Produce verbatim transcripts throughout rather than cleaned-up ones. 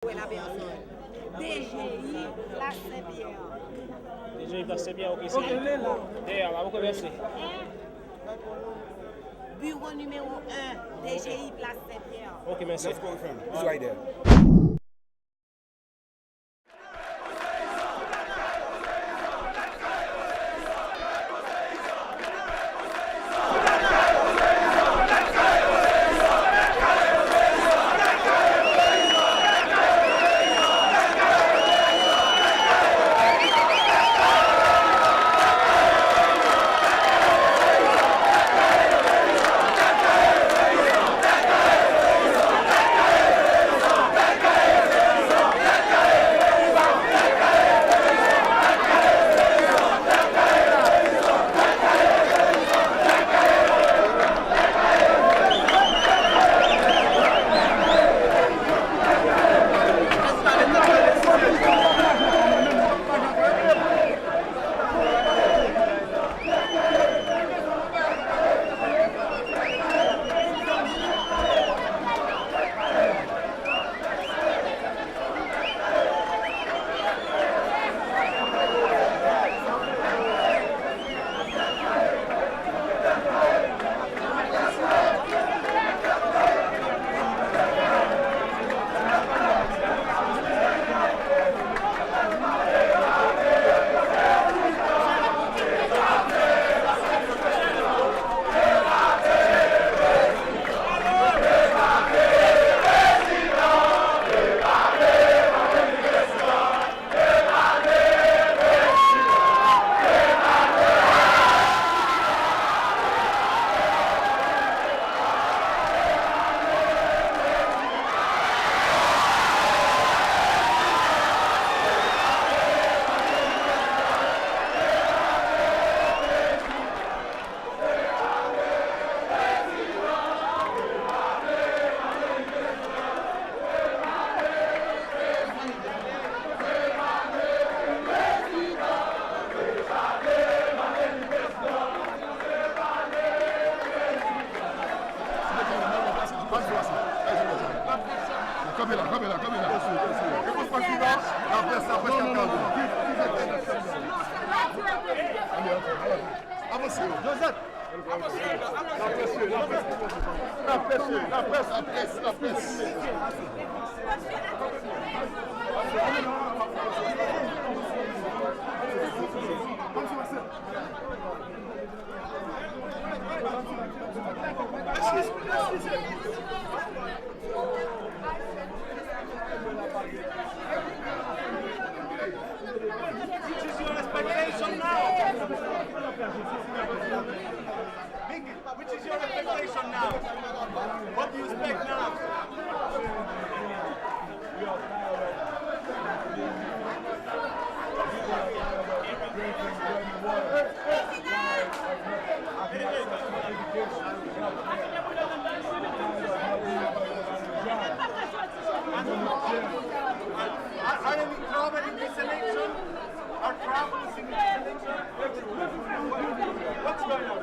Wè la pèsòn. D G I, Plas Sen Pyè. D G I, Plas Sen Pyè, ok, se dèyè la, ok, mèsi. Biwo nimewo en, D G I, Plas Sen Pyè. Ok, mèsi. Let's go, fam. It's right there. Kanpe la, kanpe la, kanpe la. Repons pa Kiba, laprès, laprès k ap gade. Avanse. Joseph. Laprès, laprès. Laprès, laprès. Laprès, laprès. Which is your expectation now? Which is your expectation now? What do you expect now? Are, are any trouble in this election? Are troubles in this election? What's going on?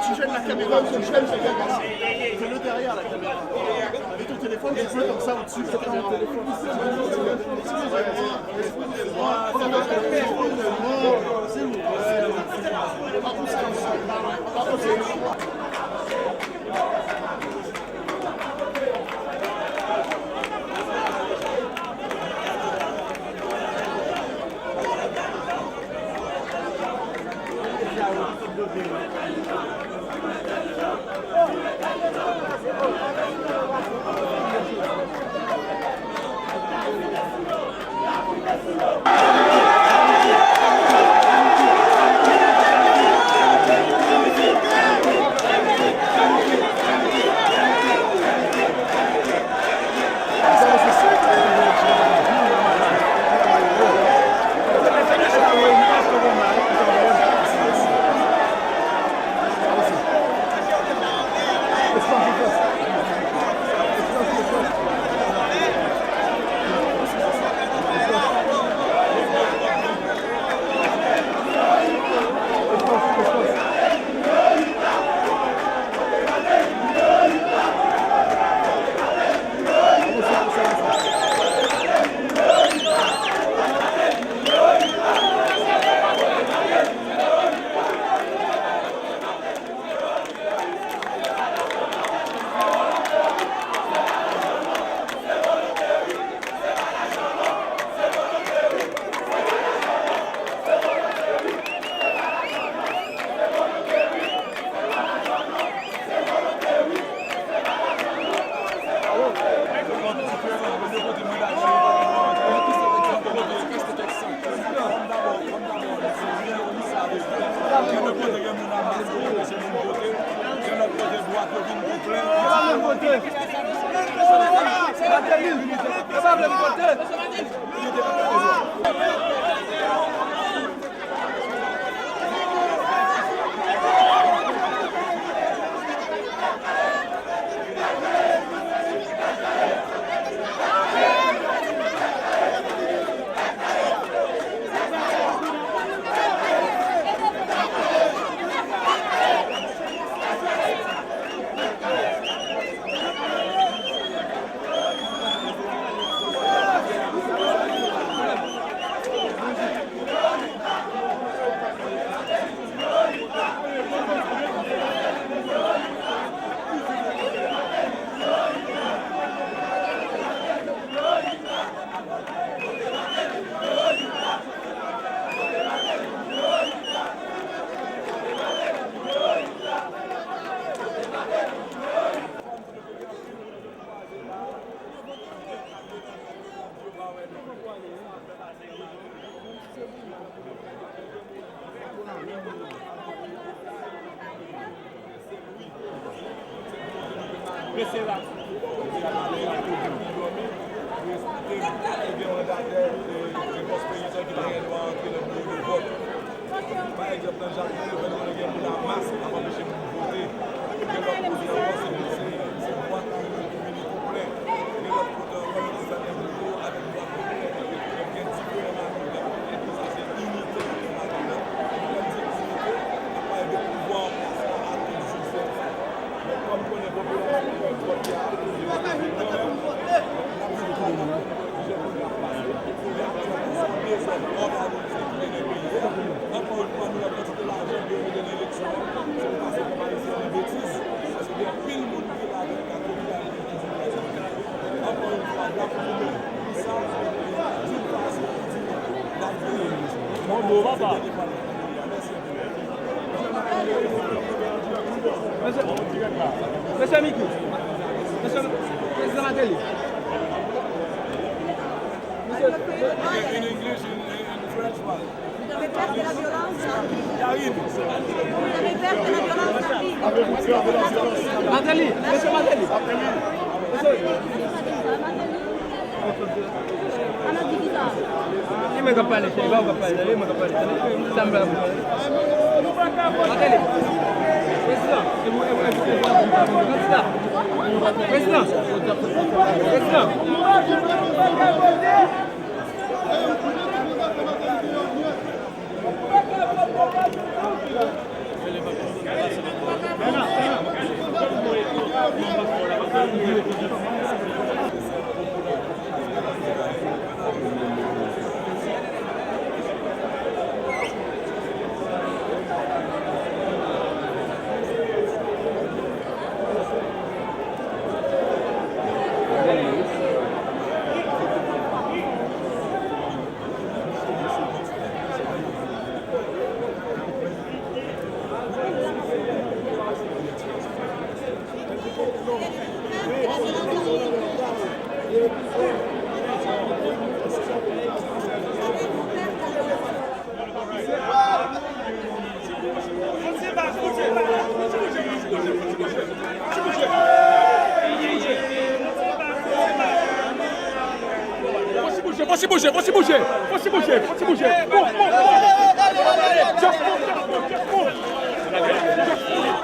Ti jèn la kamera, ti jèn la kamera. Fais-le derrière la caméra. Avec ton téléphone, tu peux comme ça au-dessus de la caméra. Excusez-moi, excusez-moi. C'est bon, c'est bon. Pas pousser comme ça. Pas pousser comme ça. Pa egzanp, nan Jakmèl, yo fè nou konnen gen moun a mas k ap anpeche moun vote. Gen lòt kote ankò, se, se, se bwat ki vini tou plen. Gen lòt kote ankò, yo di sa gen gwo avèk bwat tou plen. Donk, gen diferan manèv. Sa se inite ki te manke la. Lè m di inite, n ap pale de pouvwa an plas la a tout jou sèt jou. Men kòm konnen popilasyon an vòt la, n ap di tou, jèn moun ap pase. Men aktyèlman, se yon dezòd òganize ki mennen peyi a. Ankò yon fwa, nou wè kantite lajan ke yo mete nan eleksyon an, se pou pase pèp ayisyen an nan betiz. Paske gen anpil moun ki la ki ka kopi a. Ankò yon fwa, n ap goumen pou sa, d'une façon ou d'une autre, n ap veye. Bon, bon, papa. Mèsi anpil. Mesye, mesye Micky, mesye Prezidan Martelly. Mesye, in English, in, in French, what? Vous avez peur de la violence? Karine. Vous avez peur de la violence, Martelly? Martelly, mesye Martelly. Mesye. E mwen k ap pale, cheri, pa ou k ap pale, tande, e mwen k ap pale, tande. Sa m vle ap pale. Martelly, prezidan, e mwen, e mwen, e mwen, kandida. Prezidan, prezidan. Fò ti bouje, fò ti bouje, fò ti bouje, fò ti bouje. Move, move, move. Just move, just move, just move. Just move.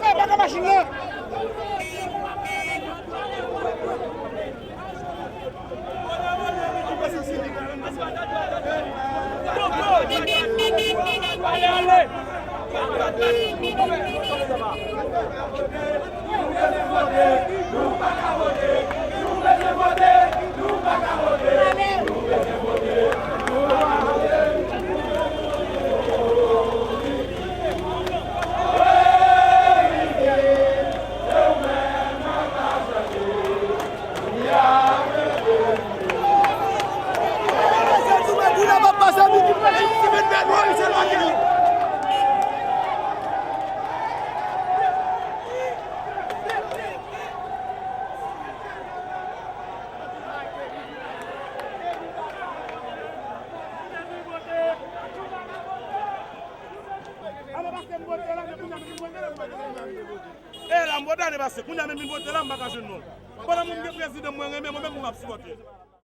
Fè baka machin nan! E la, m vote ane pase. Kounye a menm vin vote la, m pa ka jwenn non. Pandan mwen, m gen prezidan mwen renmen, mwen menm, m ap sipòte.